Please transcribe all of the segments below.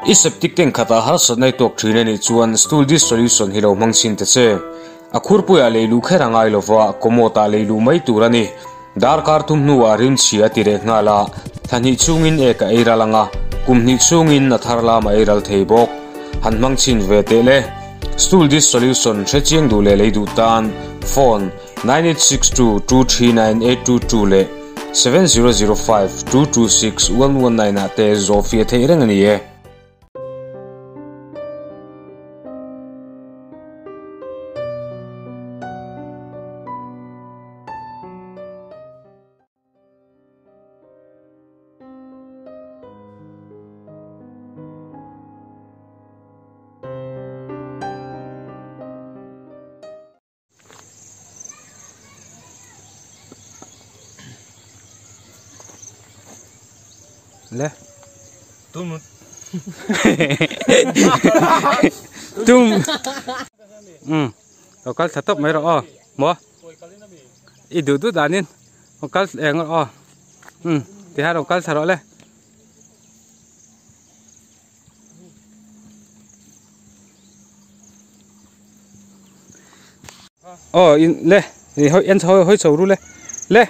I septic tank khatah harsatna i tawk thin a nih chuan stool dissolution hi lo hmang chhin ta che. A khurpuiah lei luh kher a ngai lova, commode ah lei luh mai tur a ni. Darkar thum hnuah rimchhia a ti reh nghal a, thla hnih chhungin ek a ei ral ang a, kum hnih chhungin a thar lam a ei ral thei bawk. Han hmang chhin ve teh le. Stool dissolution hre chiang duh leh lei duh tan phone 9862239822 leh 7005226119 ah te zawh fiah theih reng a ni e. Le tum tum um lo kal thla tawp mai rawh aw maw i duh duh danin lo kal eng rawh aw um tihian lo kal thla rawh le. Aw in le i hawi en chho hawi chho ru le le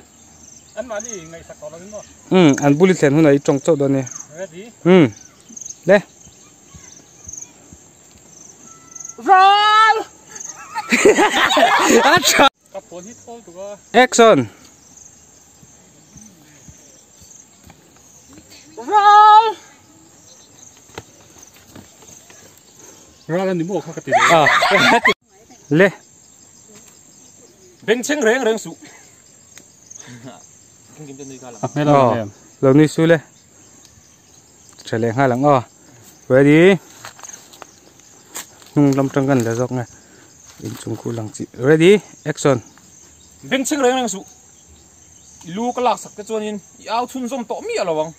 an mahni ngaihsak tawh lovin maw um an bul i thlen hunah i tawng chauh dawn nia ready um le ral a tha ka phone hi thawl tuk a action Ral! Ral ani maw kha ka ti a le Bengchheng reng reng suh. Aw lo nui su le tha leh nghal ang aw ready hnung lam tang kan la zawk nge inchung khu lang chi ready action Bengchheng reng reng suh. I lu ka lak sak te chuanin i au chhunzawm tawh miah lo ang.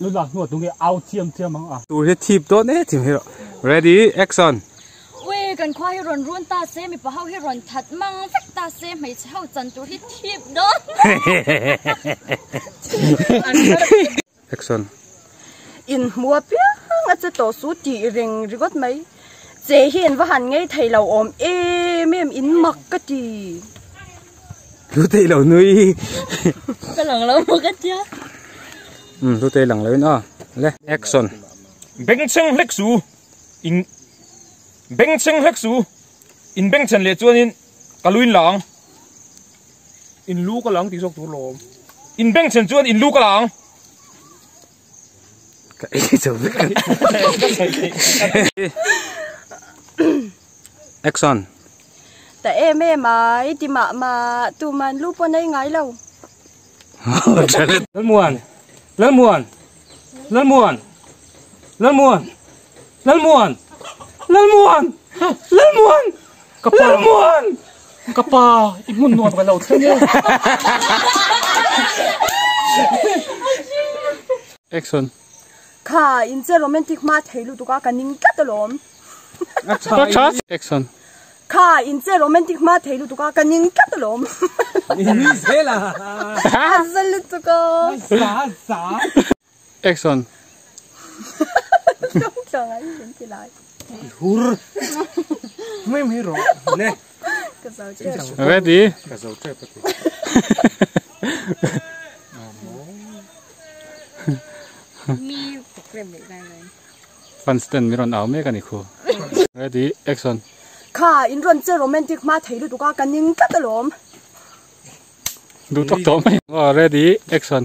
Lu lak hnuah tunge au thiam thiam ang a. Tur hi thip dawn e thim hi rawh. Ready action. Ui kan khua hi rawn run ta se mipa ho hi rawn that mang vek ta se hmeichhe ho chan tur hi thip dawn. Action. In hmu apiang a che tawh su tih reng ringawt mai. Che hi an va han ngei thei lo awm em em in mak ka ti. Lu thei lo nui. Ka lang lo maw ka tia. Um lu thei lang lo in a le action. Bengchheng hlek su in Bengchheng hlek su in bengchhen leh chuanin ka lu in la ang. In lu ka la ang tih zawk tur lawm. In bengchhen chuan in lu ka la ang. Ka ei zo vek. Action. Ta em em a, i ti mah mah, tuman lu pawn a i ngai lo. Lalmuan, Lalmuan, Lalmuan, Lalmuan, Lalmuan, Lalmuan, Lalmuan, Ka pa, Lalmuan. Ka pa, i hmun nuam ka lo thleng e. Action. Kha, in che romantic hma thei lutuk a, ka ning tlat alawm. Action. Kha, in che romantic hma thei lutuk a, ka ning tlat alawm. A za lutuk a. Action. Hur. Mai mai rawh. Le. Ready. Ka zo tep ati. Mi program leh lai lai. Fans ten mi rawn au mek ani khu. Ready. Action. Kha, in rawn che romantic hma thei lutuk a, ka ning tlat alawm. Duh tawk tawh mai. Ready. Action.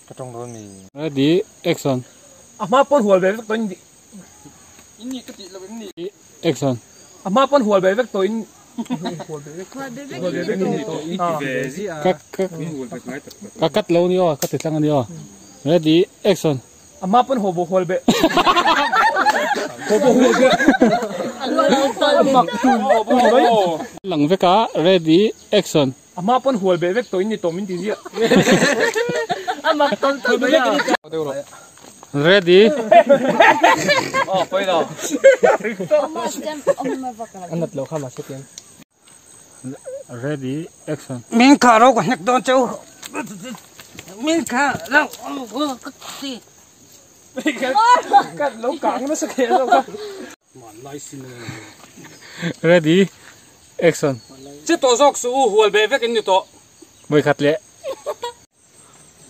Ka tawng dawn mi. Ready action. A hma pawn hual ve vek tawh in in ni ka tih loh em ni. Action. A hma pawn hual ve vek tawh in hual ve vek hual ve vek in ni tawh in ti ve ziah a. Ka cut lo ni aw ka ti tlang a ni aw. Ready action. A hma pawn haw bo hual be haw bo hual be Lang vek a ready action. A hma pawn hual be vek tawh in ni tawh min ti ziah. A mak tawn tawn mai a. Ready. Aw pawi lo. A nat lo kha mahse tiang. Ready action. Min kha ro ka hnek dawn cheu. Min kha lo ka ti. Ka lo kang nasa khe lo ka. Ready action. Che tawh zawk suh u hual beh vek in ni tawh. Vawi khat leh.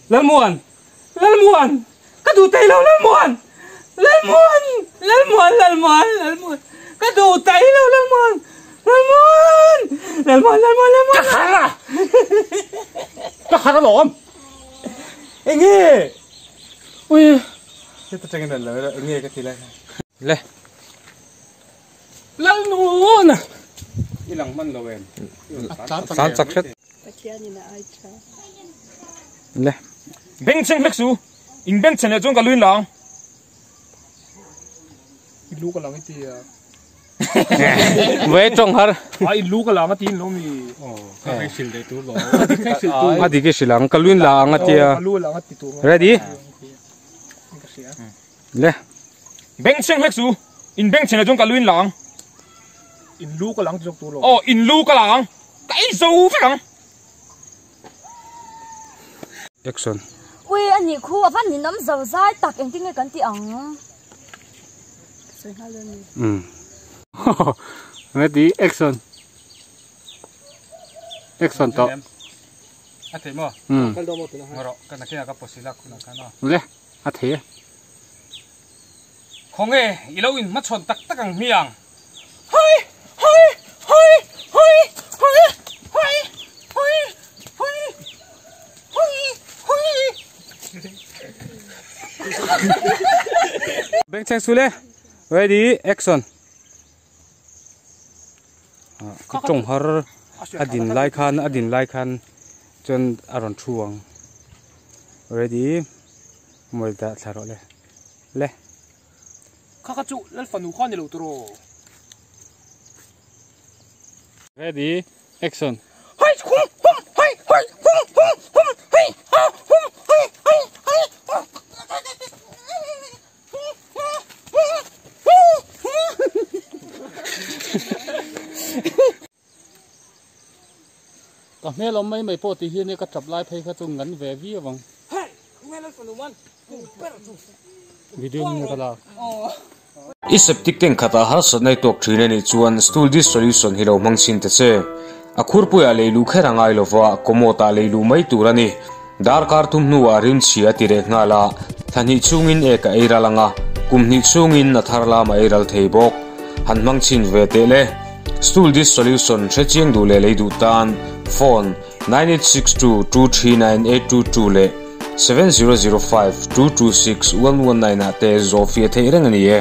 Lalmuan! Lalmuan! Ka duh thei lo Lalmuan! Lalmuan! Lalmuan! Lalmuan! Lalmuan! Ka duh thei lo Lalmuan! Lalmuan! Lalmuan! Lalmuan! Lalmuan! Ka har a! Ka har alawm! Enge? Ui! Heta tangin a lo enge ka ti lai. Le. Lalnun! I lang hman lo em? Tlan chak hret. Pathianin a ai tha. Le. Bengchheng hlek su. In bengchhen leh chuan ka luin la ang. I lu ka lang i ti a. Ve tawng har. A i lu ka lang a ti in lo mi. Ka hei sil leh tur lo. A dik i sil ang. Ka luin la ang a tia. Ka lu lang a ti tur. Ready? Le. Bengchheng hlek su. In bengchhen leh chuan ka luin la ang. In lu ka lang ti zawk tur lo. Aw in lu ka lang ang. Ka ei zo vek ang. Action. Ui a nih khu a van ninawm zo zai tak engtin nge kan tih ang. Sawi nghal dawn ni. Umm. Ready action. Action tawh. A thei maw? Umm. Ngarawh ka nakinah ka pawsi lak hunah khan aw. Le a thei e. Khawnge i lo inhmachhawn tak tak ang hmiang. Hoi! Hoi! Hoi! Hoi! Hoi! Hoi! Hoi! Hoi! Hoi! Hoi! Bengchheng su le. Ready action. Ka tawng har a din lai khan a din lai khan chuan a rawn thu ang. Ready mawi dah thla rawh le. Le. Kha kha chu lal fanu kha ni lo tur aw. Ready action. Hoi hum hum hoi hoi hum hum hum hoi ha hum hoi hoi hoi Ka hmel awm mai mai pawh ti hian ka tap lai phei kha chu ngan ve viau ang. Video nge ka lak. I septic tank khatah harsatna i tawk thin a nih chuan stool dissolution hi lo hmang chhin ta che. A khurpuiah lei luh kher a ngai lova, commode ah lei luh mai tur a ni. Darkar thum hnuah rimchhia a ti reh nghal a, thla hnih chhungin ek a ei ral ang a, kum hnih chhungin a thar lam a ei ral thei bawk. Han hmang chhin ve teh le. Stool dissolution hre chiang duh leh lei duh tan phone 9862239822 leh 7005226119 ah te zawhfiah theih reng a ni e.